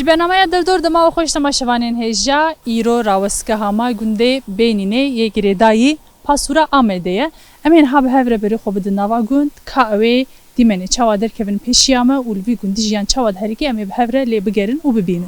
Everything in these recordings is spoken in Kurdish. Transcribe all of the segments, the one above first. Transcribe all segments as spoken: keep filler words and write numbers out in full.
Bernameya Derdor, dema we xweş temaşevanên hêja, îro rawestgeha me gundê Bênînê yê girêdayî Pasûra Amedê ye. Em ê niha bi hev re berê xwe bidin nava gund, ka ew ê dîmenê çawa derkevin pêşiya me û li vî gundî jiyan çawa diherike, em ê bi hev re lê bigerin û bibînin.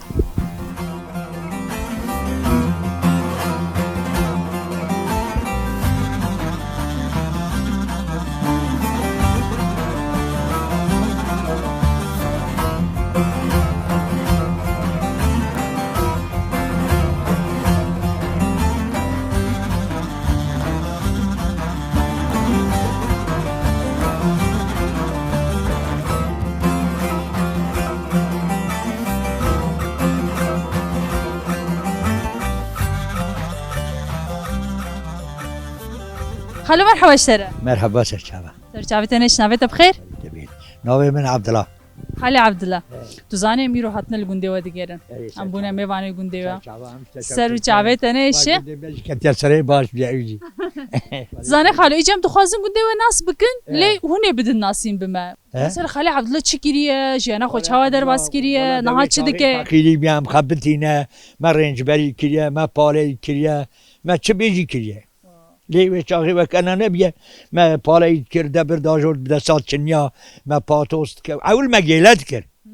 Xalo, merheba ji te re. Merheba, ser çava. Ser çavê te ne, navê te bi xêr? Tebî. Navê min Abdullah. Xalê Abdullah. Evet. Tu zanî em îro hatine li gundê we digerin. Evet, ser çava. Em bûne mêvanê gundê we. Ser çava, em teşekkür ederim. Ser û çavê te ne. Vay, gundê me jî ketiye serê, baş bûye ew jî. Tu zanî xalo, îca em dixwazin gundê we nas bikin, evet, lê hûn ê bidin nasîn bi me. He? Mesela Xalê Abdullah çi kiriye, jiyana xwe çawa derbas kiriye, niha çi dike? Xalê Abdullah, wela me çaxê feqîrî bûye, em xebitîne, me rêncberî kiriye, me paleyî kiriye, me çi bêjî kiriye. Lê wê çaxê wek ena nebûye, me paleyî dikir, debir dajot, bi desta çiniya, me patos dikir. Ewil me gêle dikir. Hmm.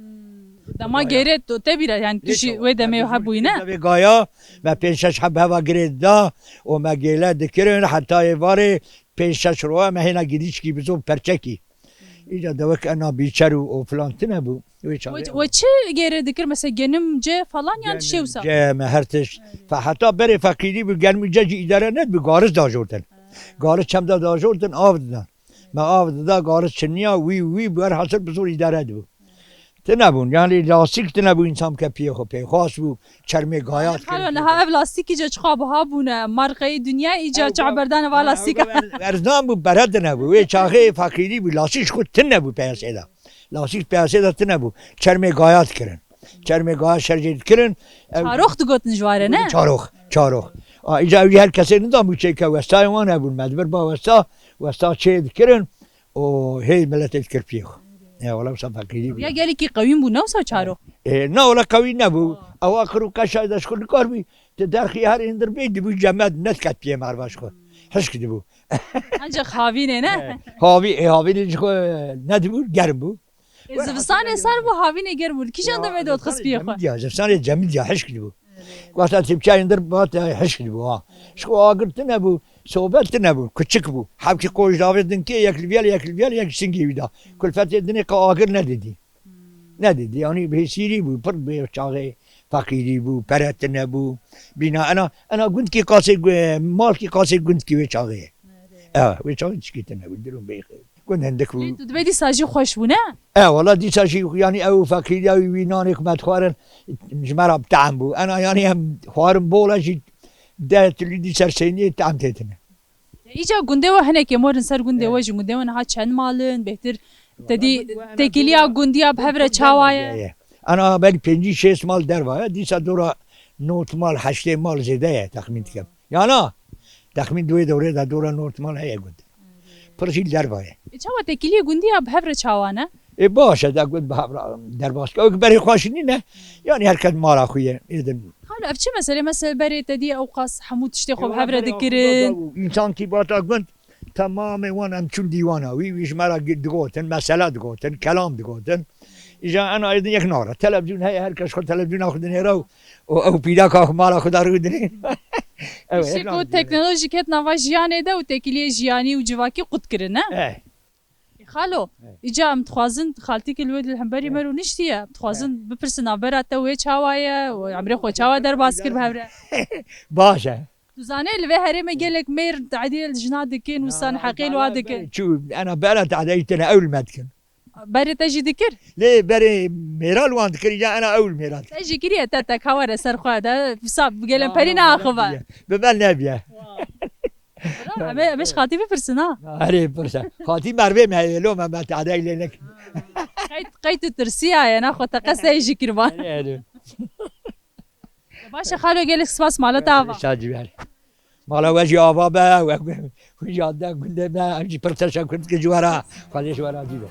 Dema gêrê tu te bîra, yani tu jî wê demê hebûyî ne? Vê gaya me pênc şeş heb heva girê dida û me gêle dikirin, heta êvarê pênc şeş roja me hêna gidîçkî bizov perçekî. Îca de wek ena bîçer û, û filan tine bû. Wê çaxê we, we çi gêrê dikir? Mesela genim, ce falan yan tiştê wisa? Genim, ce, me her tişt. Fe heta berê feqîrî bû, genim û ce jî îdare nedibû, garis dajortin. Ha. Garis çem de dajortin, av didan. Me av dida, garis çiniya, wî, wî, bi her hasil bi zor îdare dibû. Tine bûn, yani lastik tine bû, însan bike piyê xwe pê. Xas bû, çermê gaya dikir. Xalo, niha ev lastikî ce çiqa biha bûne, markayê dinya îca çaberdan va lastika. Erzan bû, pere tine bû. Wê çaxê feqîrî bû, lastik ji xwe tine bû peyasê de. Lastik peyasê de tine bû. Çermê gaya dikirin. Çermê gaya şerjê dikirin. Ew çarox digotin ji ware, ne? Çarox, çarox. A, îca ew jî her kesê nizan bû çêke, westayên wan hebûn. Me dibir ba westa, westa çê dikirin. û hê miletê dikir piyê xwe. Ya wela wisa feqîrî bû. Ya gelekî qewîn bû, ne wisa çarox? Ê, na wela qewî nebû. Ewa qir û qeşay de ji xwe nikarbî, tu derxî her êndir bê, dibû cemed, nediket piyê merva ji xwe. Hişk dibû. Ancak havînê ne? Havî, ê, havînê ji xwe nedibû, germ bû. Ê, zivistanê sar bû, havînê germ bû. Kîjan demê de dixist piyê xwe? Cemid ya, zivistanê cemid ya, hişk dibû. Wexta tepçayên dir bate hişk dibû ha. Ji xwe agir tune bû, sobe tune bû, kuçik bû. Hevkî qoj davêtin kê, yek li viyel, yek li viyel, yek singê wî da. Kulfetê dinê qe agir nedidî. Nedidî, yanî bêsîrî bû, pir bê çaxê feqîrî bû, pere tune bû. Bîna ena, ena gundkî qasê gu-, malkî qasê gundkî wê çaxê. Ewa, wê çaxê tişkî tune bû, dirûn bê. Gund hindik bû. Lê tu dibê dîsa jî xweş bû, ne? E, wela dîsa jî, yanî ew feqîriya wî, wî nanê ku me dixwarin, ji me re bi tehm bû. Ena, yanî em xwarin bol e jî, deh tilî dî ser seyniyê tehm tê tine. Îca gundê we hinekê morin ser gundê we jî, gundê we niha çend mal in, bêhtir te dî têkiliya gundiya bi hev re çawa ye? Ena belkî pêncî şêst mal derva ye, dîsa dora nod mal, heştê mal zêde ye, texmîn dikim. Ya na? Texmîn di wê dewrê de dora nod mal heye gund. Pir jî li derva ye. E, çawa têkiliyê gundî ya bi hev re çawa ne? E, baş e, de gund bi hev re derbas ke. Ew berê xweş nîne. Yanî her kes mala xwe ye. Êdin. Xalo, ev çi mesele? Mesela berê te dî ewqas hemû tiştê xwe bi hev re dikirin. Însan kî bata gund, temamê wan em çûn dîwana wî, wî ji me re gi-, digotin, mesela digotin, kelam digotin. Îja ena êdin yek nara. Televîzyon heye, her kes xwe televîzyona xwe dinêre û, û ew pîreka xwe mala xwe de rûdinê. Ew, piştî ku teknolojî ket nava jiyanê de û têkiliyê jiyanî û civakî qut kirin, ne? Eh. Xalo, eh, îca em dixwazin xaltîkî li wê li hemberî me rûniştiye. Em dixwazin eh, bipirsin navbera te wê çawa ye û emrê xwe çawa derbas kir bi hev re? Baş e. Tu zanî li vê herêmê gelek mêr tehdî li jina dikin û san heqê li wa dikin. Çû, ena bera tehdî tine ew li me dikin. Berê te jî dikir? Lê berê mêra li wan dikir, ya ena ew li mêra dikir. Te jî kiriye te, te ka were ser xwe de, wisa bi gelemperî neaxive. Bi me nebiye. Wow. Em ê, em ê ji xatî bipirsin ha. Erê, pirse. Xatî mervê me heye, lo me, me tehdî lê nek. Qey, qey tu tirsiyaye, naxwe te qesey jî kiriban. Erê, erê. Baş e xalo, gelek spas, mala te ava. Şa cî ber. Mala we jî ava be, we, we jî de gundê me, em jî pir teşekkür dikin ji we re. Xwedê ji we razî be.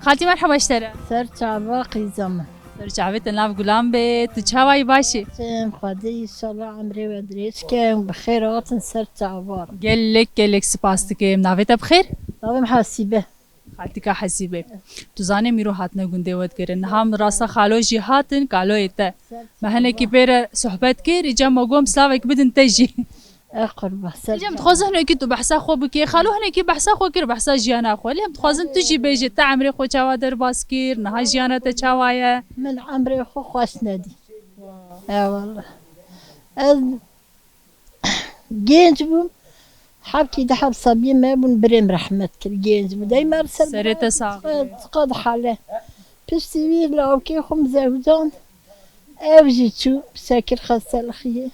Xaltî merheba ji te re. Ser çava qîza min. Ser çavê te nav gulan be. Tu çawa yî, baş î? Çem Xwedê, înşallah emrê we dirêj ke, em bi xêr hatin ser çava. Gelek gelek spas dikim. Navê te bi xêr? Navê min Hesîbe. Xaltîka Hesîbe. Tu zanî em îro hatine gundê we digerin. Niha min rasta xalo jî hatin, kaloyê te. Me hinekî pê re sohbet kir, îca me got em slavek bidin te jî. E qurban, ser Îca em dixwazin hinekî tu behsa xwe bikî. Xalo hinekî behsa xwe kir, behsa jiyana xwe. Lê em dixwazin tu jî bêjî, te emrê xwe çawa derbas kir, niha jiyana te çawa ye? Min emrê xwe xweş nedî. E wallah. Ez Genç bûm. Hevkî di heb sebiyê me bûn, birêm rehmet kir. Genç bû. Dey mer ser Serê te sax be. Qad hale. Piştî wî lawkê xwe min zewcan. Ew jî çû, şekir xestelixiyê.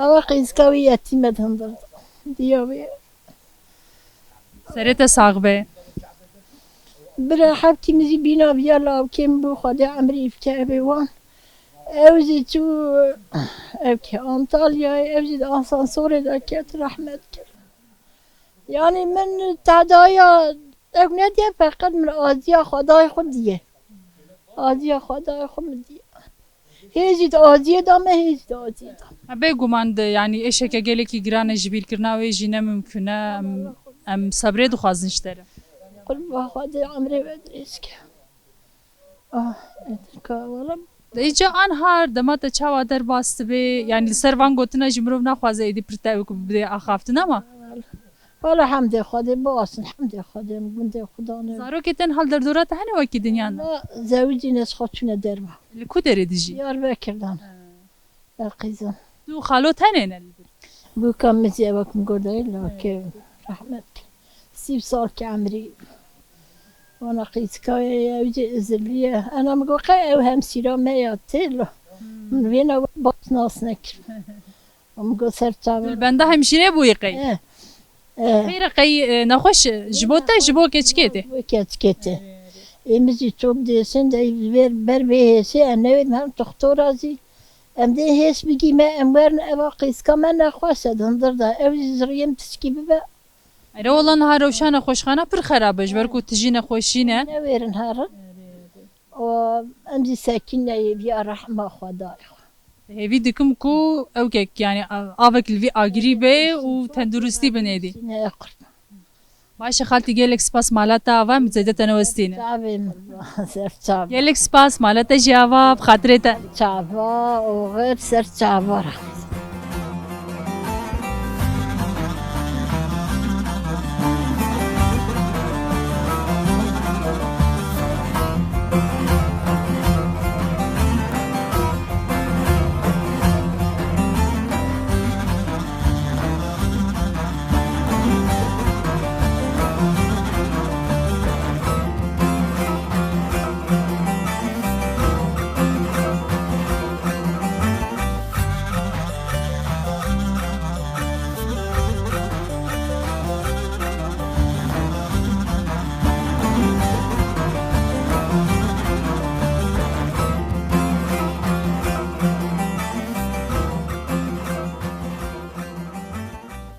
Ewa qîzka wî yetîme di hundir da. Diya wê. Serê te sax be. Bira hevkî min jî bîna viya lawkê min bû, Xwedê emrî bike ebe wan. Ew jî çû, ew ki Antalyayê, ew jî di asansorê de ket, rehmet kir. Yanî min tedaya, ew nediye, feqet min aziya Xwedayê xwe diye. Aziya Xwedayê xwe min diye. Hê jî di aziyê de me, hê jî di aziyê de. Ha, bêguman de, yanî êşeke gelekî giran e, ji bîrkirina wê jî ne mimkun e. Em, em sebrê dixwazin ji te re. Qurba Xwedê emrê we dirêj ke. Ah, êdî ka wele. Îca anha dema te çawa derbas dibe, yanî li ser van gotina jî mirov naxwaze êdî pir tevik bidê axaftin ama. Wala hemdê Xwedê, biasin hemdê Xwedê, em gundê Xudan e. Zarokê te niha li derdora te hene wekî dinyan de? Wala zewicîne, ji xwe çûne derve. Li ku derê dijî? Diyarbekir de ne. He. E, qîzan. Tu xalo tenê ne li vir? Bûka min jî wek min got dayê, lawkê rehmet kir. Sî sal ki emrî. Wana qîzka ye, ew jî izirlî ye. Ena min got qey ew hemşîra me ya tê lo. Hmm. Min wêna we baş nas nekir. Em got ser çavan. Tu li benda hemşîrê bûyî qey? Eh. Eh. Xeyr e qey, e, nexweş e, ji bo te, ji bo keçikê te? Bo keçikê te. Ê min jî çok dêsin de, ber, ber vê hêsê, em newêrin hem toxtora jî. Em dê hês bigîme, em werin eva qîzka me nexweş e, di hundir de. Ew jî ji riyê min tişkî bibe. Ere wala niha rewşa nexweşxana pir xerab e, ji ber ku tijî nexweşî ne. Newêrin herin. O, em jî sekîn neyê viya rehma Xwedayê xwe. Hêvî dikim ku ewkek, yanî, avek li vî agirî be û tenduristî bin êdî. Ne qurban. Baş e xaltî, gelek spas, mala te ava, em zêde te newestîne. Çavê min, ser çavê. Gelek spas, mala te jî ava, bi xatirê te. Çava, oxir, ser çava re.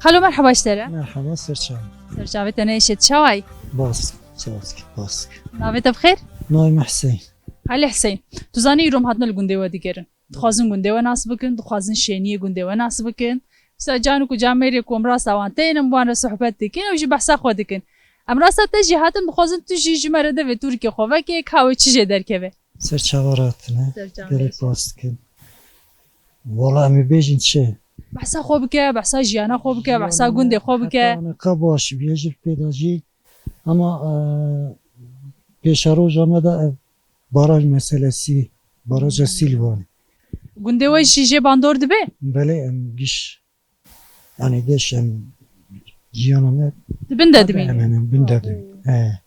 Xalo, merheba ji te re. Merheba, ser çav. Ser çavê te ne, êşê çawa yî? Baş, çawa, baş. Navê te bi xêr? Navê me Hüseyin. Halî Hüseyin. Tu zanî îro em hatine li gundê we digerin. Dixwazin gundê we nas bikin, dixwazin şêniyê gundê we nas bikin. Mesela can ku camêrê ku em rasta wan tên, em wan re sohbet dikin, ew jî behsa xwe dikin. Em rasta te jî hatin, dixwazin tu jî ji me re devê tûrikê xwe veke, ka wê çi jê derkeve. Ser çava re hatine. Ser çava. Gelek baş dikin. Wala em ê bêjin çi? Behsa xwe bike, behsa jiyana xwe bike, behsa gundê xwe bike. Heta ka baş bûye jî pê de jî. Ama, e, pêşeroja me de ev baraj meselesî, baraja Sîlvanê. Gundê we jî jê bandor dibe? Belê, em giş, yanî giş em jiyana me. Di bin de dimîne? Hemen em bin de dimîne. He.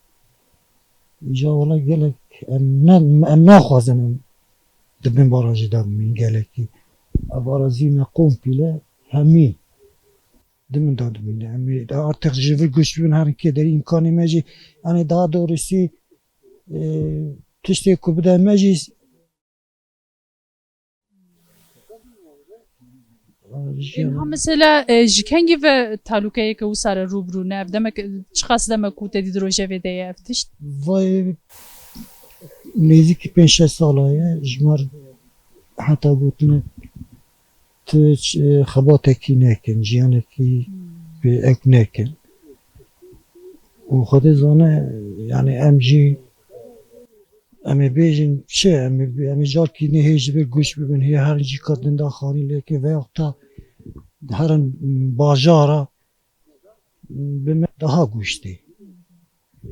Îca wela gelek em ne, em naxwazin em di bin barajê de bimînin gelekî. Ev arazî me komple hemî di bin de dimîne. Em ê artık ji vir guş bibin, her kê derî îmkanê me jî, yanî daha doğrusu, e, tiştê ku bide me jî, Ên ha mesela, e, ji kengî ve talûkeyeke wisa re rû bi rû ne? Ev demek, çiqas demek ku te dî di rojevê de ye ev tişt? Vay, nêzîkî pênc şeş sala ye, ji me re heta gotine tu ç-, e, xebatekî nekin, jiyanekî pê ew nekin. Û Xwedê zane, yani em jî, em ê bêjin çi, em ê, em ê carkî nê hê ji vir guş bibin, hê her jî ka dinda xanî lêke veyahta herin bajara bi me daha guş tê.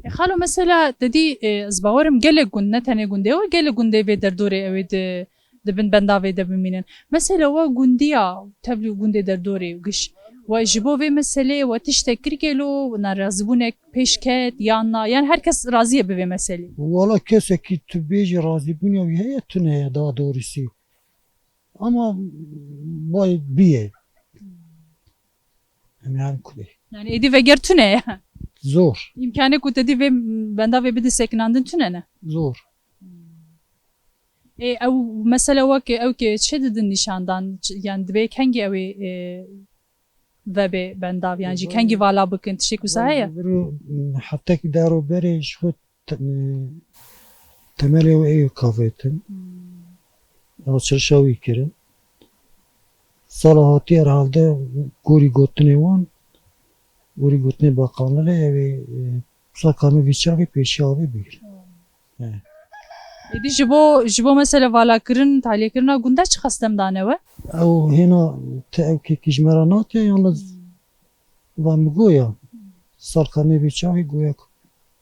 E, xalo, mesela, te dî, e, ez bawerim gelek gund, ne tenê gundê we, gelek gundê vê derdorê ew ê di, di bin bendavê de bimînin. Mesela, we gundiya, tevlî gundê derdorê giş, we ji bo vê meseleyê we tiştek kir gelo, nerazîbûnek pêş ket, yan na, yan her kes razî ye bi vê meselê? Wala kesekî tu bêjî razîbûna wî heye, tune ye, daha doğrusu. Ama bay biye. Em yan kulê. Yani êdî veger tune ye. Zor. Îmkanê ku te dî vê bendavê bidin sekinandin tune ne? Zor. Ê, ew mesele weke ew ke çi didin nîşandan, ç-, yani dibê kengî ew ê, e, vebe bendav, yani jî kengî vala bikin, tiştek wisa heye? Viro, heftekî dero berê ji xwe te-, temelê wê ê kavêtin. Hmm. Ew çirşa wî kirin. Sala hatî herhalde gorî gotinê wan, gorî gotinê bakanlığê ew ê, e, wisa karme vî çaxê pêşiya wê bigire. He. Êdî ji bo, ji bo mesela valakirin, tahliyekirina gunda çiqas dem dane we? Ew hêna te ew kekî ji me re natiye, yalnız va min goya, sal karme vî çaxê goya ku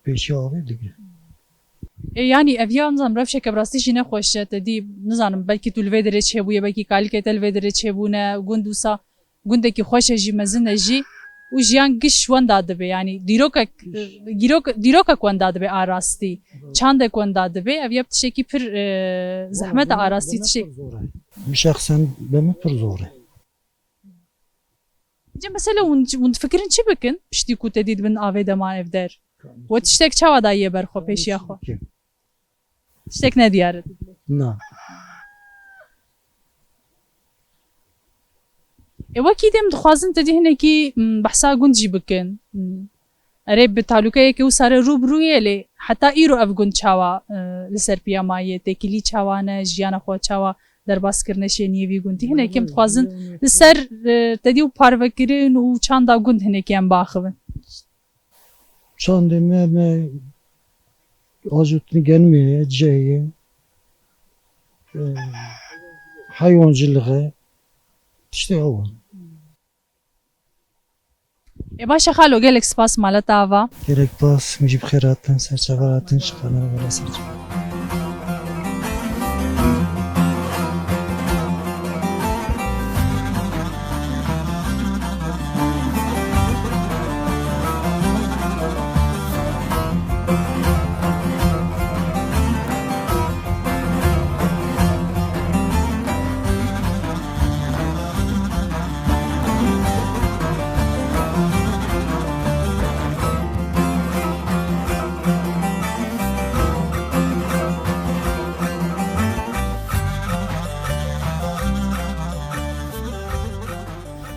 pêşiya avê digire. Ê, yanî ev ya, nizanim, rewşeke bi rastî jî nexweş e. Te dî, nizanim, belkî tu li vê derê çêbûye, belkî kalîkê te li vê derê çêbûne, gund wisa gundekî xweş e jî, mezin e jî û jiyan giş wenda dibe. Yanî dîrokek, dîrok-, dîrokek wenda dibe a rastî. Çandek wenda dibe. Ev ya tiştekî pir, e, zehmet e a rastî tiştek. Min şexsen be min pir zor e. Cem, mesela hûn, hûn difikirin çi bikin? Piştî ku te dî di bin avê de man ev der. We tiştek çawa dayiye ber xwe, pêşiya xwe? Tiştek nediyar e? Na. E, wekî dem dixwazin te dî hinekî, m, behsa gund jî bikin. M, erê bi talûkeyeke wisa re rû bi rû ye, lê heta îro ev gund çawa, e, li ser piya maye, têkilî çawa ne, jiyana xwe çawa derbas kirine şêniyê vî gundî. Hinekî em dixwazin li ser, e, te dî û parvekirin û çanda gund hinekî em biaxivin. Çandê me, me ajotin genimê ye, cihê ye. E, heywancılığı, işte o. Ê baş e xalo, gelek spas mala te ava. Gelek spas, min jî bi xêr hatin, ser çava hatin, şixanê wela ser çava.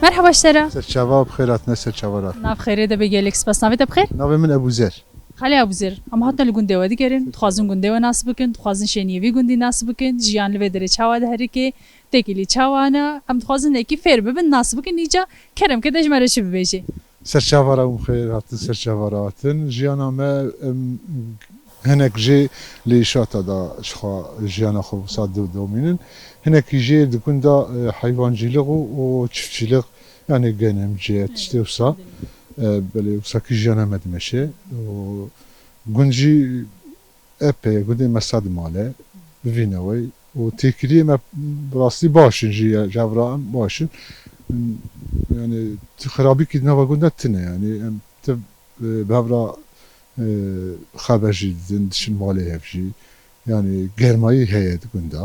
Merhaba ji te re. Ser çava, bi xêr hatine, ser çava re. Nav xêrê de be, gelek spas. Navê te bi xêr? Navê min Ebûzer. Xalê Ebûzer, em hatine li gundê we digerin, dixwazin gundê we nas bikin, dixwazin şêniyê vî gundî nas bikin, jiyan li vê derê çawa diherike, têkilî çawa ne, em dixwazin hinekî fêr bibin, nas bikin, îca kerem ke te ji me re çi bibêjî? Ser çava re hûn xêr hatin, ser çava re hatin. Jiyana me, em, hinek jê li îşata da ji xwe jiyana xwe wisa di-, domînin. Hinekî jê di gunda, e, heywancîlix û, û çiftçîlix, yani genim, cê, tiştê wisa. E, belê wisa kî jiyana me dimeşe. Û gund jî epey, gundê me sed mal e, bi vî newey. Û têkiliyê me bi rastî baş in jî, ya, ji hev re em baş in. Yani, tu xirabîkî di nava gund de tune, yani, em tu, e, bi hev re, e, xeber jî didin, diçin malê hev jî. Yani, germayî heye di gund de.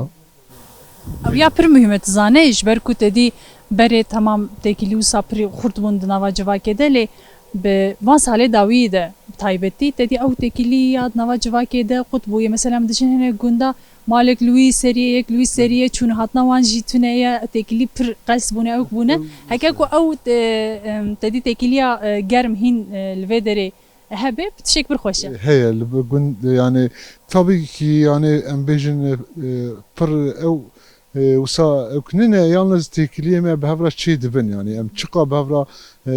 Ew ya pir muhîm e, tu zanî, ji ber ku te dî berê temam têkilî wisa pir xurt bûn di nava civakê de, lê Bi van salê dawiyê de bi taybetî te dî ew têkilî ya di nava civakê de qut bûye. Mesela em diçin hinek gunda malek li wî seriyê, yek li wî seriyê çûn hatina wan jî tune ye, têkilî pir qels bûne, ewk bûne. Heke ku ew, e, em, te dî têkiliya, e, germ hîn, e, li vê derê hebe, bi tiştek pir xweş e. Heye, li bi gund, yani, tabii ki, yani, em bêjin, e, pir ew, e, wisa ewk nîne, yalnız têkiliyê me bi hev re çê dibin, yani, em çiqa bi hev re, e,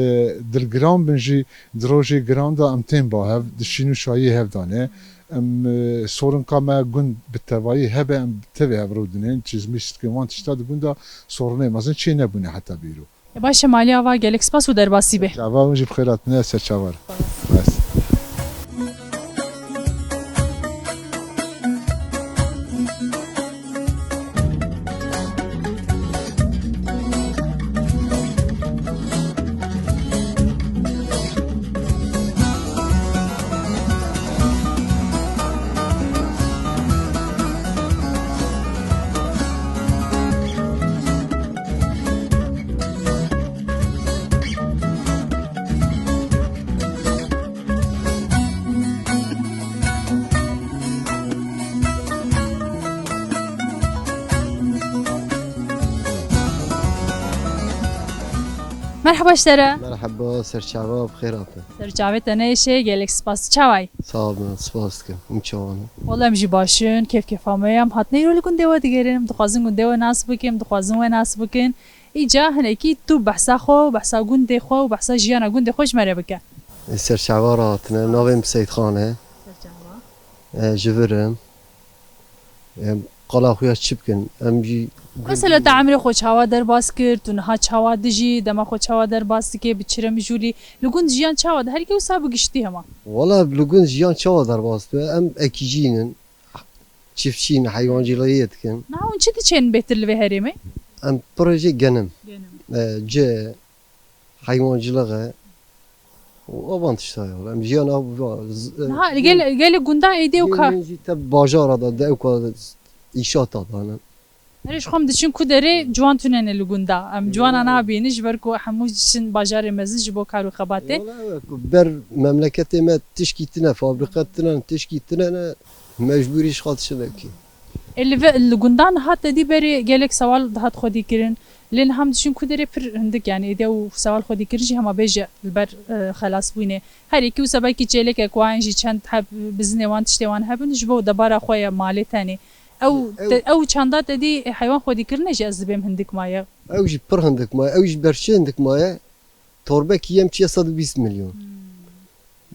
dilgiran bin jî, di rojê giran de em tên ba hev, dişîn û şayî hev dane. Em, e, sorinka me gund bi tevayî hebe, em bi tevê hev rûdinin, çizmîş dikin, wan tişta di gunda sorinê mezin çê nebûne heta bîro. E, baş e, malî ava, gelek spas û derbasî be. Çava hûn jî bi xêr hatine, ser çavar. Bes. Merhaba ji te re. Merhaba, ser çava, bi xêr hatin. Ser çavê te neyşe, gelek spas. Çaway? Sağ olun, spas dikim. Hûn çawa ne? Wala em jî baş in, kêf kêfa me ye. Em hatine îro li gundê we digerin. Em dixwazin gundê we nas bikin, em dixwazin we nas bikin. Îca hinekî tu behsa xwe û behsa gundê xwe û behsa jiyana gundê xwe ji me re bike. Ser çava re hatine. Navê min Seyîd Xan e. Ser çava. E, ji vir im. Em qala xwe ya çi bikin? Em jî Mesela te emrê xwe çawa derbas kir, tu niha çawa dijî, dema xwe çawa derbas dikê, bi çi re mijûlî, li gund jiyan çawa di herkê wisa bi giştî hema? Wala li gund jiyan çawa derbas dibe? Em ekîcî nin, çiftçî nin, heywancîliyê dikin. Niha hûn çi diçên bêhtir li vê herêmê? Em proje genim. Genim. E, ce, heywancılığı. O, o van tişta ya. Em jiyan av, va-, z-, Niha, e, gel-, gelê gunda êdî û ka- Yê jî te bajara da, de ew ka îşata da ne. Erê, ji xwe em diçin ku derê ciwan tune ne li gunda. Em ciwana nabînin, ji ber ku hemû diçin bajarê mezin ji bo kar û xebatê. Wala ew e ku ber memleketê me tişkî tune, fabrika tune, tişkî tune ne, mecbûrî ji xwe diçin vekî. Ê, li ve-, li gundan hat te dî berê gelek sewal dihat xwedî kirin. Lê niha em diçin ku derê pir hindik, yani êdî ew sewal xwedî kirin jî hema bêje li ber, e, xelasbûnê. Her yekî wisa belkî çêlekek wan jî çend heb bizinê wan tiştê wan hebin ji bo debara xwe ya malê tenê. Ew Ew te, ew çanda te dî heywan xwedî kirine jî ez dibêm hindik maye. Ew jî pir hindik maye. Ew jî ber çi hindik maye? Torbekî yem çiye sed û bîst milyon. Hmm.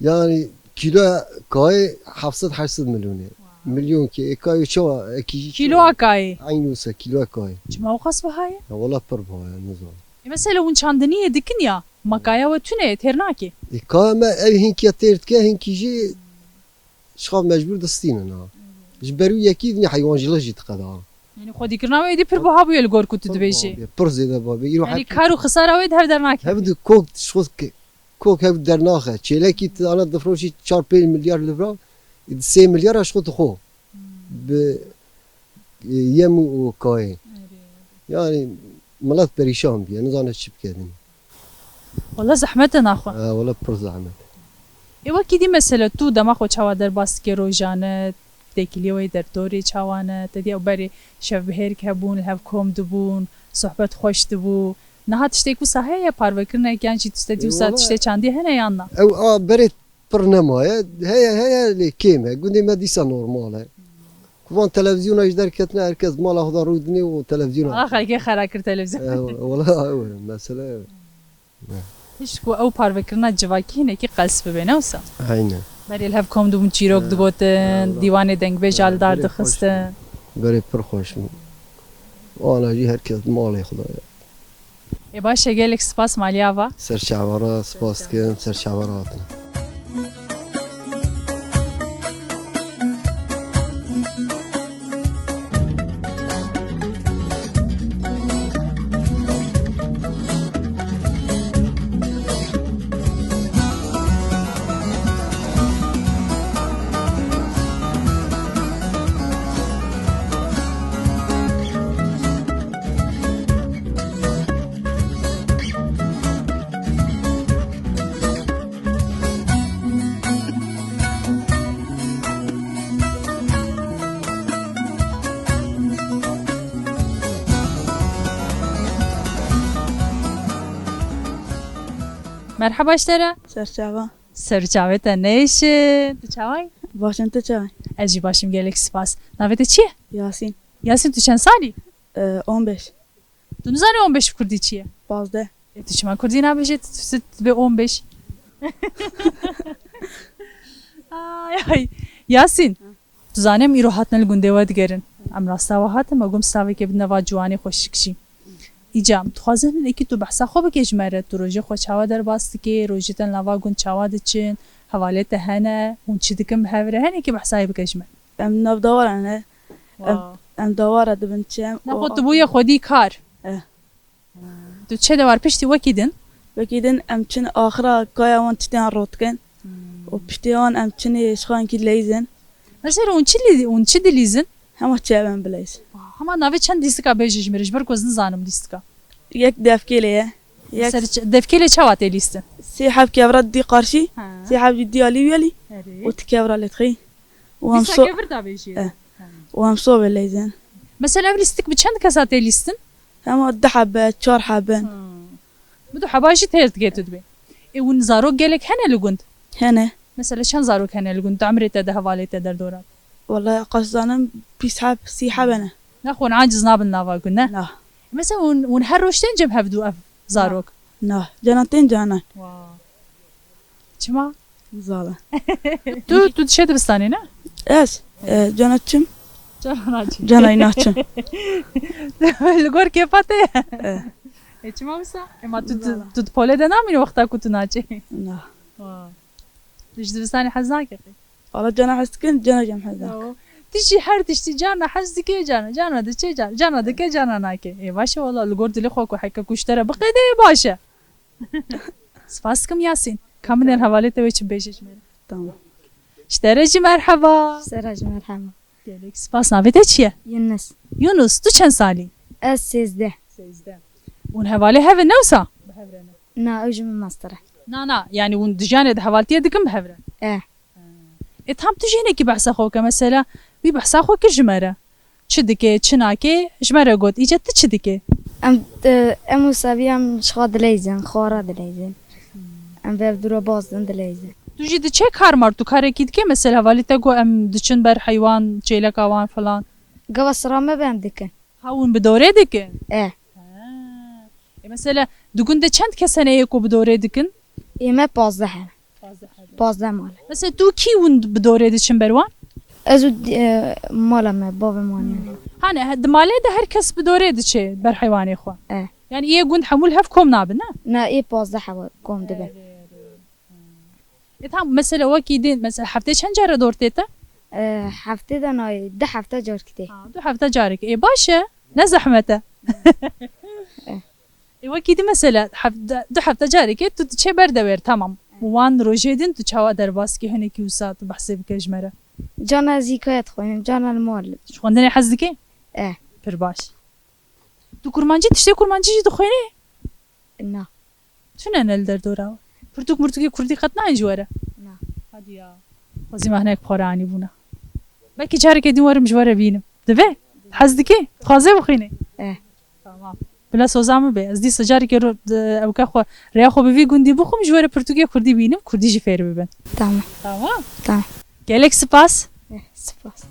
Yani kilo kayê heft sed heşt sed milyonê. Wow. Milyon ki, e, kayê çawa, e, ki Kilo a kayê? Aynı olsa kilo kayê. Çima o qas biha ye? Ya wala pir biha ye, nizanim. E, mesela hûn çandiniyê dikin ya, ma kaya we tune ye, têr nake? E, kaya me ev hinkî ya têr dike, hinkî jî şixaf mecbûr distînin ha. Ji ber wî yekî dinê heywancılık jî diqeda ha. Yani xwedîkirina wê êdî pir biha bûye li gor ku tu dibêjî. Pir zêde biha bûye. Îro Yani hep kar û xisara wê di hev dernakeve. Hev di kok, şixwe ke-, kok hev dernaxe. Çêlekî tu ana difroşî çar pênc milyar livra, sê milyar a şixwe dixwe. Hmm. Bi, e, yem û kayê. Erê. Yani milet perîşan bûye, nizane çi bike dinê. Wala zehmet e naxwe. E, wala pir zehmet. Ê wekî dî mesela tu dema xwe çawa derbas dikê rojane, têkiliyê wê derdorê çawa ne, te dî ew berê şevbihêrk hebûn, li hev kom dibûn, sohbet xweş dibû. Niha tiştê ku wisa heye, parvekirinek yan jî tu te dî Ê, wisa wala tiştê çandî hene yan na? Ew a berê pir nemaye, heye, heye lê kêm e. Gundê me dîsa normal e. Ku van televizyona jî derketine, herkes mala xwe de rûdinê û televizyona. Ala xelkê xera kir televizyon. E, wala ew e, mesele ew e. Pişt ku ew parvekirina civakî hinekî qels bibe, ne wisa? Aynen. Berê li hev kom dibûn, çîrok digotin, dîwanê dengbêja li dar dixistin. Berê pir xweş bû. Ana jî herkes malê xwe de. Ê baş e, gelek spas malî ava. Ser çavara, spas dikim, ser çavara hatine. Merheba ji te re. Serçava. Ser çavê te neyşe. Tu çawa yî? Baş im, tu çawa yî? Ez jî baş im, gelek spas. Navê te çi ye? Yasîn. Yasîn, tu çend salî? Ee, on beş. Tu nizanî on beş bi kurdî çi ye? Pazdeh. E, tu çima kurdî nabêjî? Tu, tu, tu bê on beş. Ay, ay. Yasîn, tu zanî em îro hatine li gundê we digerin. Em rasta we hatin, me got em slavekê bidine va ciwanê xweşik jî. Îca, em dixwazin hinekî tu behsa xwe bike ji me re, tu rojê xwe çawa derbas dikê, rojê te li nava gund çawa diçin, hevalê te hene, hûn çi dikin bi hev re, hinekî behsa wê bike ji me. Em nav dawara ne. Em, Wow. Em dawara dibin çem. Nexwe û tu bûye xwedî kar. Eh. Tu çi dewar piştî wekî din? Wekî din em çin axira kaya wan tiştiyan rot dikin. Hmm. Û piştî wan em çinê şixankî dileyzin. Mesela hûn çi lî-, hûn çi dilîzin? Hema çeven bileyz. Hema navê çend lîstika bêje ji me re, ji ber ku ez nizanim lîstika. Yek devkêlê ye. Yek Ser ç-, devkêlê çawa tê lîstin? Sê heb kevra dî qarşî, Ha. Sê heb jî dî alî wî alî. Erê. Û ti kevra lê dixî. Û em Dîsa so-, kevir davêjî. Eh. Ha. Û em sobê leyzin. Mesela ev lîstik bi çend kesa tê lîstin? Hema du hebe, çar hebe. Hmm. Bi du heba jî têr dike tu dibê. Ê, hûn zarok gelek hene li gund? Hene. Mesela çend zarok hene li gund? Di emrê te de, hevalê te derdora te? Wala qas zanim bîst heb, sî heb hene. Nexwe hûn aciz nabin nava gund, ne? Na. Mesela hûn, hûn her roj tên cem hevdû ev zarok? Na. Cana tên cana. Wow. Çima? Zala. Tu, tu dişe dibistanê, ne? Ez? E, cana çim? Cana naçim. Cana naçim. Li gor kêfa te ye. E. E, çima wisa? Ema tu, tu, Zala. Tu di polê de namînî wexta ku tu naçê? Na. Wa. Tu ji dibistanê hez nake qey? Wala cana hez dikin, cana jî em hez nakin. Yo. Tu jî her tiştî cana hez dike, cana, cana diçe, cana, cana dike, cana nake. Ê, baş e wala, li gor dilê xwe ku heke ku ji te re biqede, ê, baş e. Spas dikim Yasîn. Ka min ên hevalê te wê çi bêje ji me re. Tamam. Ji te re jî merheba. Ji te re jî merheba. Gelek spas. Navê te çi ye? Yunus. Yunus, tu çend salî? Ez sêzdeh. Sêzdeh. Hûn hevalê hev in ne wisa? Bi hev re ne? Na, ew ji min mestir e. Na, na, yanî hûn di jiyanê de hevaltiyê dikin bi hev re? E. E, tam tu jî hinekî behsa xwe bike, mesela, wî behsa xwe kir ji me re. Çi dike, çi nake, ji me re got, îca tu çi dike? Em, e, em wisa bî em ji xwe dileyzin, xwara dileyzin. Em vev dûra bazdin dileyzin. Tu jî diçe kar mar, tu karekî dike, mesela, hevalî te got, em diçin ber heywan, çêleka wan filan. Gava sira me be em dikin. Ha, hûn bi dorê dikin? E. Ha. E, mesela, di gund de çend kes hene yê ku bi dorê dikin? Ê me pazdeh hene. Pazdeh hene. Pazdeh mal e. Mesela, tu kî hûn bi dorê diçin ber wan? Ez û, e, mala me, bavê me wan yani. Hane, he, di malê de her kes bi dorê diçe ber heywanê xwe. E. Yani, yê gund hemû li hev kom nabin, ne? Na, ê pazdeh hev kom dibin. Erê, erê. Ê, tam, mesela, wekî din, mesela, heftê çend care dor tête? E, heftê de nayê, du hefte carkî tê. Ha, du hefte carek. Ê, baş e. Ne zehmet e. Eh. Ê, wekî din, mesela, hef-, du hefte carekê tu diçe ber dewêr, tamam. Wan rojê din tu çawa derbas kî, hinekî wisa tu behsê bike ji me re. Cana ez hîkaye dixwînim, cana li mal. Ji xwendinê hez dikî? Eh. Pir baş. Tu kurmancî, tiştê kurmancî jî dixwînî? Na. Tune ne li derdora we? Pirtûk mirtûkê kurdî qet nayên ji we re? Na. Hadi ya. Xwezî me hinek para anî bûna. Belkî careke din werim ji we re bînim. Divê? Hez dikî? Dixwazê bixwînî? Eh. Tamam. Bila soza min bê. Ez dîsa carekê ro-, de-, ewke xwe, rêya xwe bi vî gundî bixwim, ji we re pirtûkê kurdî bînim, kurdî jî fêr bibin. Tamam. Tamam? Tamam. Gelek spas. Eh, spas.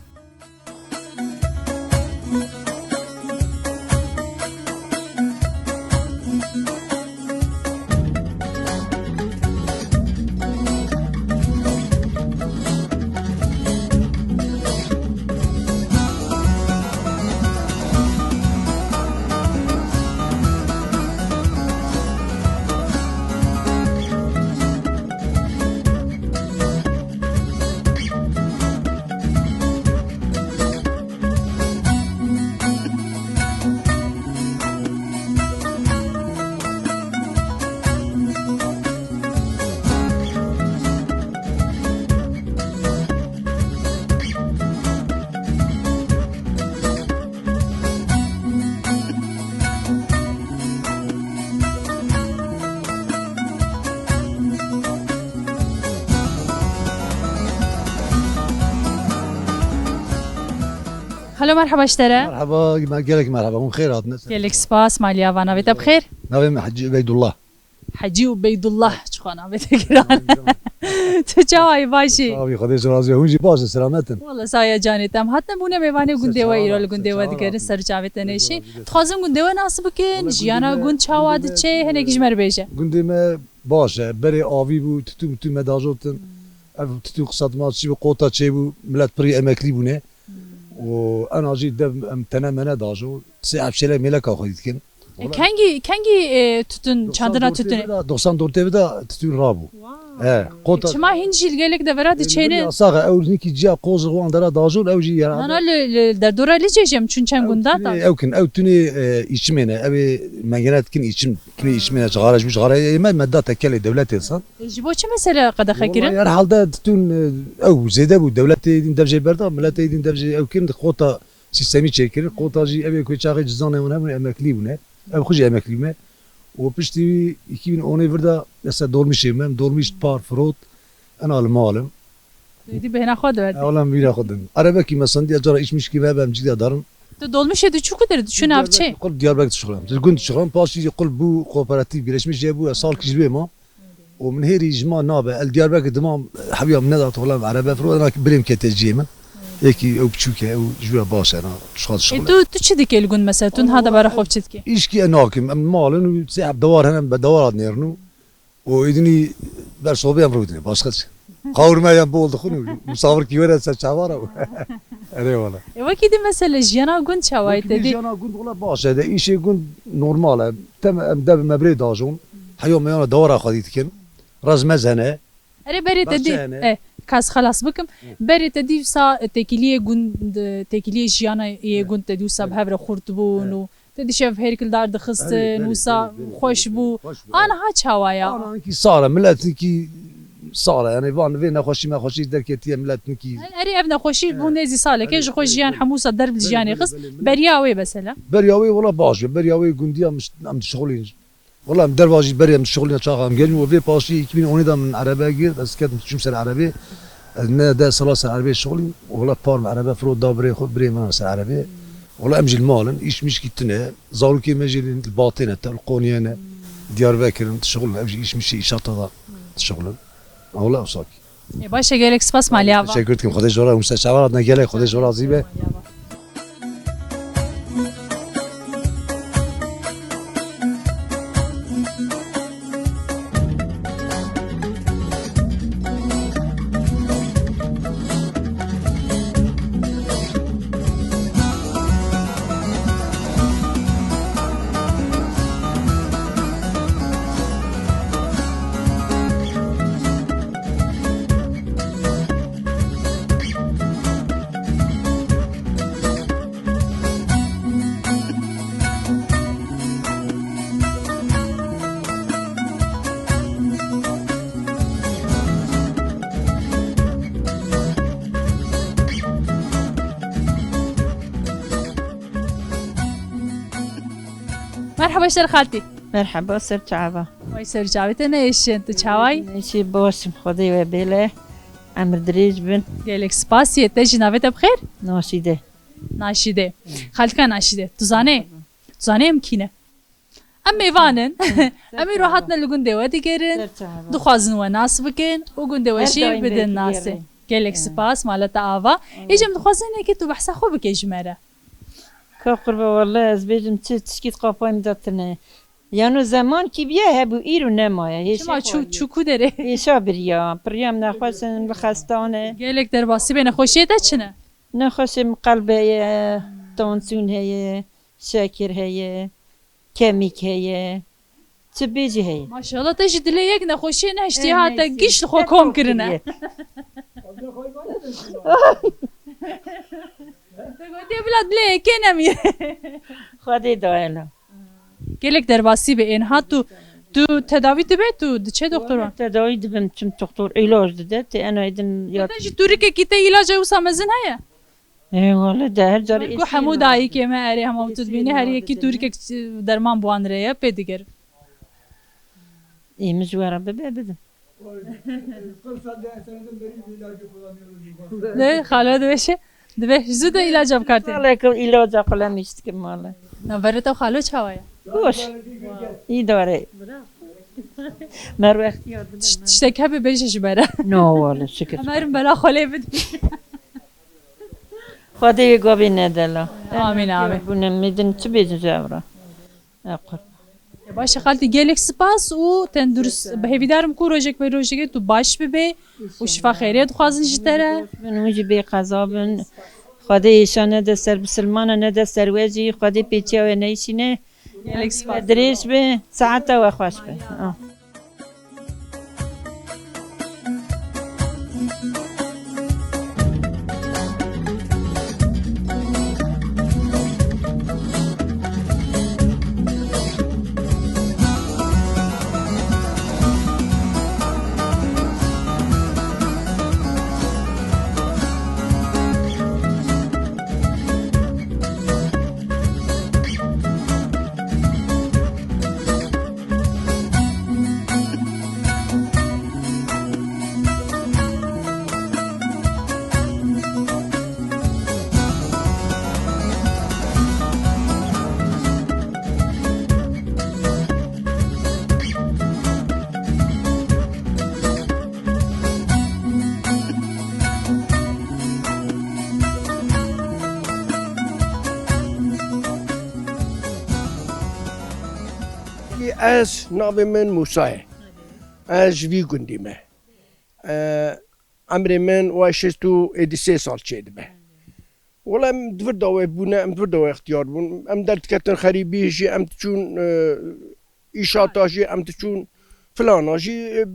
Halo, merheba ji te re. Merheba, me-, gelek merheba. Hûn xêr hatine. Gelek spas, maliya va, navê te bi xêr? Navê min Hecî Ubeydullah. Hecî Ubeydullah, çi Xwe navê te giran. Tu çawa yî, baş î? Sağ ol, Xwedê ji razî be. Hûn jî baş in, selamet in. Wala saya canê te. Em hatine bûne mêvanê gundê we, îro li gundê we digerin, ser çavê te nêşî. Dixwazin gundê we nas bikin, jiyana gund çawa diçe, hinek ji me re bêje. Gundê me baş e. Berê avî bû, titû mitû me dajotin. Ev titû qisat ma çi bû, qota çê bû, milet pirî emeklî bûne. Û ena jî dev em tene mene dajo. Sê ev çêlek mêleka xwedî dikin. E, kengî, kengî, e, tûtin, çandina tûtinê? Doxsan dörtê ve de tûtin rabû. Wow. E, qota. E, çima hîn jî li gelek devera diçênin? Sax e, ew hinkî ciya qoz wan dera dajon, ew jî ya. Na, na, li, li derdora Licê jî em çûn çend gundan da. Ew kin, ew tûnê, e, îçimê ne, ew ê mengene dikin îçim, tûnê îçimê ne, cixare ji bo cixare yê me, me da tekelê dewletê san. E, ji bo çi mesele qedexe kirin? Wallahî herhalde tûtin, e, ew zêde bû, dewletê din dev jê berda, miletê din dev jê ew kirin, qota sîstemî çêkirin. Qota jî ev ê ku çaxê cizanê hûn hebûn, emeklî bûne. Ev xwe jî emeklî bûne. Û piştî wî iki bin onê vir de mesela dolmîşê me, dolmîş par firot, ena li mal im. Êdî bêhna xwe diwerdî. Ewla em bîra xwe din. Erebekî me sendiya cara îş mişkî me, em cî de darin. Tu dolmîşê tu çû ku der, tu çû navçê? Qul Diyarbekir dişuxulam. Di gund dişuxulam, paşî qul bû kooperatif, birleşmiş jê bû, salkî ji wê ma. Û min hêrî ji ma nabe, el Diyarbekir dimam, hewiya min neda toxlam erebe firo, ena birêm kete ciyê min. Êkî ew biçûk e, ew ji we baş e, na, şixal E, şixul e. tu, tu çi dikê li gund mesela? Tu niha debara xwe bi çi dikê? Îşkî e nakim, em malin û sê heb dewar hene, be dewar hat nêrin û, û êdinî ber sobê em rûdine, başka çi? Qawirme yan bol dixwin û musafirkî were ser çavara û. Erê wala. E, wekî dî mesela jiyana gund çawa ye Wekî te dî dî? Jiyana gund wala baş e, de îşê gund normal e. Tem em dev me birê dajon, heyo meyana dewara xwedî dikin. Rezmez hene. Erê, berê te dî, Bahçe hene. E, kas xelas bikim. Berê te dî wisa têkiliyê gund, têkiliyê jiyana yê gund te dî wisa bi hev re xurt bûn û te dî şev hêrkildar dixistin, Erê, berê, wisa berê, berê, xweş berê, bû. Xweş bû, Aniha çawa ya? Aniha hinkî sar e, milet hinkî sar e. Yani van vê nexweşî mexweşî derketiye milet hinkî. Erê, ev nexweşî bû nêzî salekê, ji xwe jiyan hemû wisa derb li jiyanê xist. Belê, belê, belê. Beriya wê mesela? Beriya wê wala baş e. Beriya wê gundiya em dişixulîn. Wala em derva jî berê em şixulîna çaxa em gelin û vê paşî iki bin onê de min erebe girt, ez ketim çûm ser erebê. Ez ne deh sala ser erebê şixulîm. Wala par min erebe firot da birê xwe, birê min ser erebê. Wala em jî li mal in, îş mişkî tune. Zarokê me jî li Batê ne, te li Qonyê ne. Diyarbekir in, şixulin, ev jî îş mişê îşata da şixulin. Wala ew sakî. Ê, baş e, gelek spas, maliya va. Teşekkür dikim. Xwedê ji we re, Musa Çavar adına gelek, Xwedê ji we razî be. Merhaba, ser xaltî. Merhaba, ser çava. Vay, ser çavê te ne êşin, tu çawayî? Neşî başim, Xwedê we bêle. Emir dirêj bin. Gelek spasiye, te jî navê te bi xêr? Naşîde. Naşîde. Xaltika Naşîde. Tu zanê? Tu zanê em kî ne? Em mêvan in. Em îro hatine li gundê we digerin. Dixwazin we nas bikin û gundê we jî bidin nasê. Gelek spas, mala te ava. Êcem, dixwazin hinekî tu behsa xwe bike ji me re. Ka qurba, wele ez bêjim çi tişkî di qapayê min de tune. Yano zeman kî biye hebû, îro nemaye. Hêşê Çima çû, çû ku derê? Hêşa biriya, piriyam nexweş in, bi xestan e. Gelek derbasî bê, nexweşiyê te çi ne? Nexweşê min qelb heye, tansîyon heye, şekir heye, kemîk heye. Çi bêjî heye. Maşallah, te jî dilê yek nexweşiyê nehiştiye hate, giş li xwe kom kirine. Te gotiye bila dilê yekê nemîne. Xwedê dayena. Gelek derbasî be ên. Ha tu, tu tedawî dibe, tu diçe doktor wan? Tedawî dibim, çim doktor îlac dide, tê ena êdin ya. Te jî tûrikekî te îlaca wisa mezin heye? Ê, wele de her carê Ku hemû dayikê me erê hema tu dibînî her yekî tûrikek derman bi wan re ye, pê digir. Ê, min ji we re bibe, bidim. Ne, xalo dibêje, dibê zû de îlaca bikartê. Salek îlaca qulem îştikim male. Navberê te xalo çawa ye? Xweş. Îdare. Merve extiyar bide. Tiş-, tiştek hebe bêje ji me re. No, wale, şikir. Em herin bela xwe lê bidin. Xwedê wê gavê nede la. Amîn, amîn. Bûne midin çi bêjin ji evra? E, qur- Baş e xaltî, gelek spas û tendurist. Bi hêvîdarim ku rojek be rojekê tu baş bibe û şifa xeyrê dixwazin ji te re. Bin û jî bê qeza bin. Xwedê êşa nede ser bisilmana, nede ser we jî. Xwedê pêçiya we neyşîne. Gelek spas. Dirêj be, saeta we xweş be. Ah. Ez, navê min Mûsa ye. Ez ji vî gundî me. E, emrê min wa şêst û êdî sê sal çêdibe. Wela em di vir de wê bûne, em di vir de wê extiyar bûn. Em derdiketin xerîbî jî, em diçûn, e, îşata jî, em diçûn filana jî, e,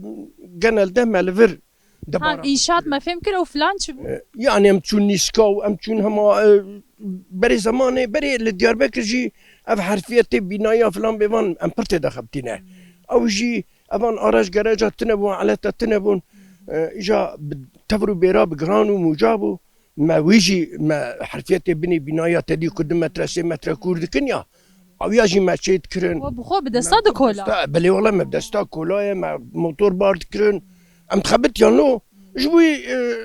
genelde me li vir debara. Ha, înşaat me fêm kir, ew filan çi bû? E, yani em çûn nîska û em çûn hema, e, berê zemanê, berê li Diyarbekir jî ev herfiyetê bînaya filan bêvan em pir tê de xebitîne. Ew jî evan araç gereca tune bûn, aleta tune bûn. E, îja bi tevr û bêra bi giran û mûca bû. Me wî jî me herfiyetê binê bînaya te dî ku du metre, sê metre kûr dikin ya. Ew ya jî me çê dikirin. We bi xwe bi desta dikola? Desta, belê wele me bi desta kolayê, me motor bar dikirin. Em dixebitiyan no. Ji bo, e,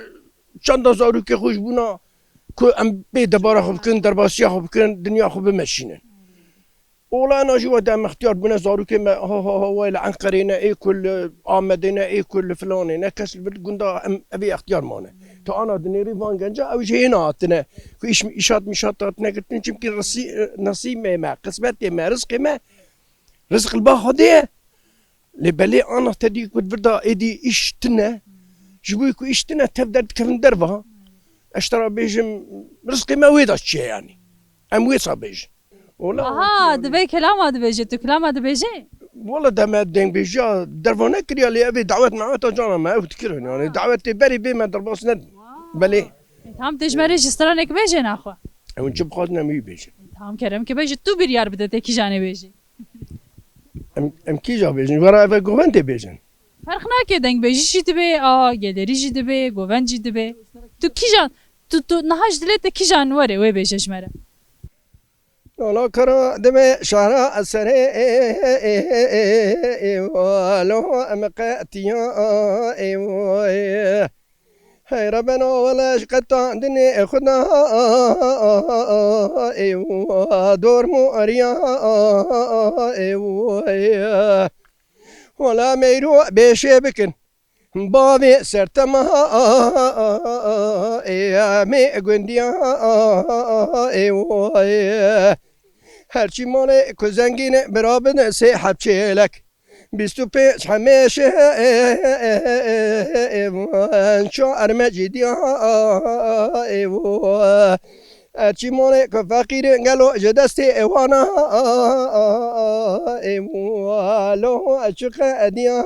çanda zarokê xwe ji bona ku em bê debara xwe bikin, derbasiya xwe bikin, dinya xwe bimeşînin. Ola ena jî wede em extiyar bûne zarokê me, ha, ha, ha, wê li Enqerê ne, ê ku li Amedê ne, ê ku li filanê ne, kes li vir gunda em, evê extiyar mane. Tu ana dinêrî van genca, ew jî hêna hatine. Ku îş, îşat mişat hatine girtin, çimkî risî-, e, nesîmê me, qismetê me, rizqê me, rizq li ba Xwedê ye. Lê belê ana te dî ku vir da êdî îş tune, ji bo ku îş tune tev derdikevin derva. Ez ji te re bêjim, rizqê me wê da çi ye yanî. Em wê sa bêjin. Wala Aha, dibê kilama dibêje, tu kilama dibêjê? Wala deme dengbêjiya derva nekiriya, lê evê dawet meweta cana me ew dikirin. Yani dawetê berê bê me derbas nedin. Belê. E, tamam, tê ji me re jî stranek bêje naxwe. Ew çi bixwazin em wî bêjin. E, tamam, kerem ke bêje, tu biryar bide te kîjanê bêjî. Em, em kîja bêjin? Wera eve govendê bêjin. Ferq nake, dengbêjî jî dibe, a gelêrî jî dibe, govend jî dibe. Tu kîjan, tu, tu niha ji dilê te kîjan were wê bêje ji me re. Nala kara dibê şara serê, lo em qetiya, Hey Rebena wele ji qetandinê Xuda, dor moriya, wela meyro bêşê bikin. Bavê sertema, ê, em ê gundiya, ê, ê. Herçî malê ku zengîn e, bira bide sê heb çêlek. Bîst û pênc hemêşe, ê, ê, ê, ê, çar me cîdiya, ê, ê. Herçî malê ku feqîr e, gelo ji destê wana, ê, lo çi qediya,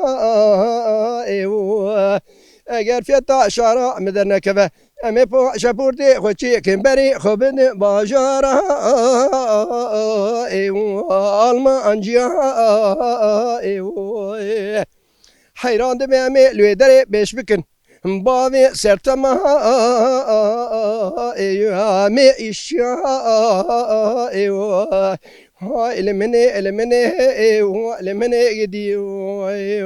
ê, eger fiyeta şara mi dernekeve, em ê paşeportê xwe çêkin berê xwe bidin bajara, ê, Almanciya, ê, heyran dibe em ê li wê derê pêş bikin. Bavê sertema, ê, me îşya, ê, hay li minê, li minê, ê, li minê gidî, ê.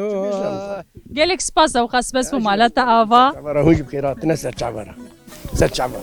Gelek spas, ewqas bes bû mala te ava. Serçava ra hûn jî bi xêr hatine serçava ra. Serçava.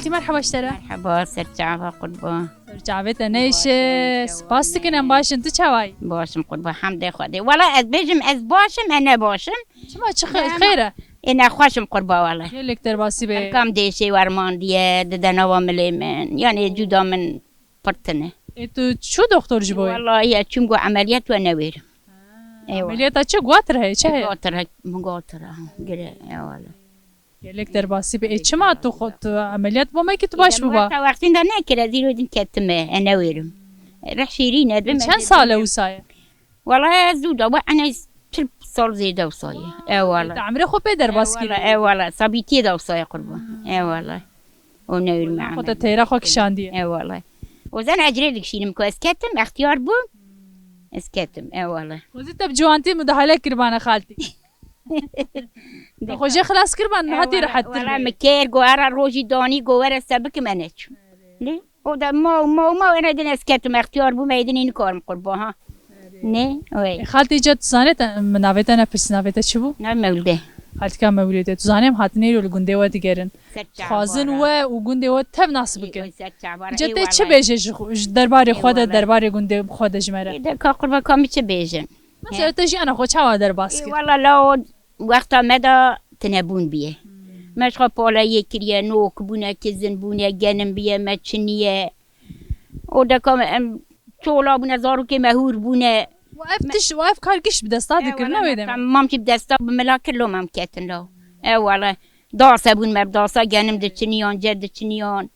Merhaba ji te re. Merhaba, ser çava qurban. Ser çavê te neyşe. Spas dikin, em baş in, tu çawa yî? Baş im qurban, hemdê Xwedê. Wala ez bêjim ez baş im, e ne baş im. Çima, çi xê-, xêr e? Ê nexweş im qurban wala. Gelek derbasî be. Kam dêşê wermandiye, dide nava milê min. Yanê cuda min pir tine. Ê tu çû doktor ji bo wê? Wala ya çûm got emeliyat we newêrim. Eyvallah. Emeliyata çi? Guhatira heye, çi heye? Guhatira, guhatira. Gire, eyvallah. Gelek derbasî be. Ê çima tu xwe, tu emeliyat bo me ki tu baş biba? Wexta wextîn de nekire, zîro din ketime, e newêrim. Rih şîrîn e. Ê çend sal e wisa ye? Wala ez zû da, we ene çil sal zêde wisa ye. E wala. Te emrê xwe pê derbas kiriye. E wala, sabîtiyê de wisa ye qurban. E wala. O newêrim. Xwe te teyra xwe kişandiye. E wala. O zen ecrê dikişînim ku ez ketim, extiyar bûm. Ez ketim, e wala. Xwezî te bi ciwantî mudahale kiribane xaltî. Te xwe jê xilas kiriban, niha tê rehet tir. Wala min kêr go, era rojî danî go, were se bikim, e neçû. Lê o da ma û ma û ma ene din ez ketim, extiyar bûm, ê din nikarim qurba ha. Ne, oy. E, xaltê ca tu zanê te, min navê te nepirsî, navê te çi bû? Navê Mewlide. Xaltika Mewlide. Tu zanê em hatin îro li gundê we digerin. Ser çavara. Dixwazin we û gundê we tev nas bikin. Î, oy, ser çavara. Îca te çi bêje ji xwe, ji derbarê xwe de, derbarê gundê xwe de ji me re? Ê de ka qurba ka min çi bêjin? Mesela te jiyana xwe çawa derbas kir? Ê, wala la o wexta me de tinebûn bûye. Me ji xwe paleyê kiriye, nok bûne, kizin bûne, genim bûye, me çiniye. O deka em çola bûne, zarokê me hûr bûne. Û ev tiş, û ev kar giş bi desta dikir, ne wê demê? Mam jî bi desta bi mila kir, lo mam ketin lo. E wala. Dase bûn me bi dasa, genim diçiniyan, ce diçiniyan.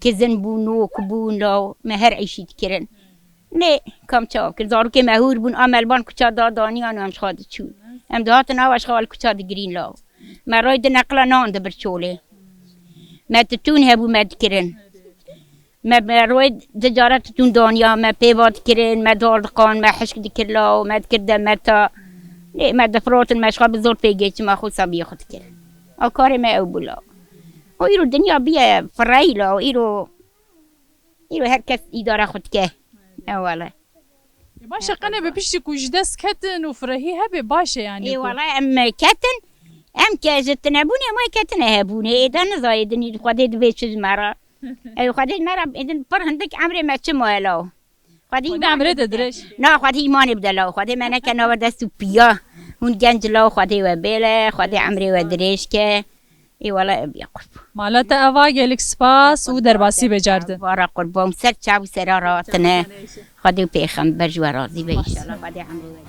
Kizin bûn, nok bûn, law me her îşî dikirin. Lê kam çawa kir, zarokê me hûr bûn, a me li ban kuça da daniyan, em ji xwe diçûn. Em dihatin awa ji xwe li kuça digirîn law. Me roy di neqila nan dibir çolê. Me titûn hebû me dikirin. Me, me roy di cara titûn daniya, me pêva dikirin, me dal diqan, me hişk dikir law, me dikir demeta. Lê me difirotin, me ji xwe bi zor pê gê çima xwe sabiyê xwe dikir. A karê me ew bû law. O îro dinya biye fireyî la, îro, îro her kes îdara xwe dike. E wele. E, baş e, qene bi piştî ku ji dest ketin û firehî hebe, baş e, yanî. Ê ku wele em ketin, em ke ji tinebûnê em wê ketine hebûnê. Ê de nizayê dinî Xwedê dibê çi ji me re. Ew Xwedê ji me re êdin pir hindik emrê me çi maye law. Xwedê Xwedê îmanê emrê te bide. Dirêj. Na, Xwedê îmanê bide law. Xwedê me neke nava dest û piya. Hûn genc law, Xwedê we bêle, Xwedê emrê we dirêj ke. Ê wele ev ya qurban. Mala te eva, gelek spas û derbasî be cardin. Vara qurban, ser çav û sera ratine. Xwedê û pêxember ji we razî be înşallah. Xwedê emrê we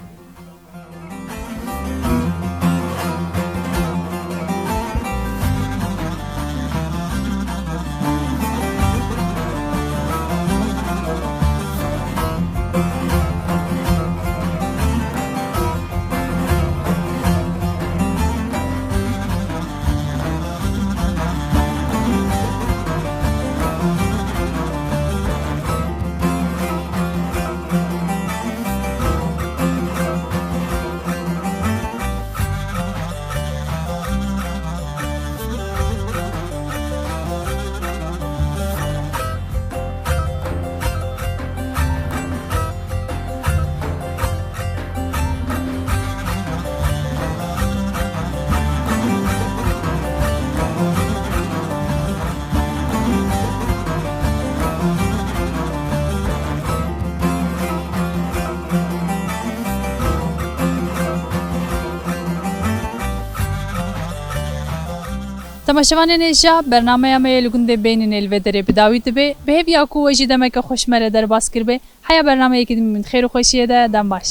Temaşevanên hêja, bernameya me yê li gundê Beynînê li vê derê bi dawî dibe. Bi hêviya ku we jî demeke xweş me re derbas kiribe. Heya bernameyekî din bibin di xêr û xweşiyê de, dem baş.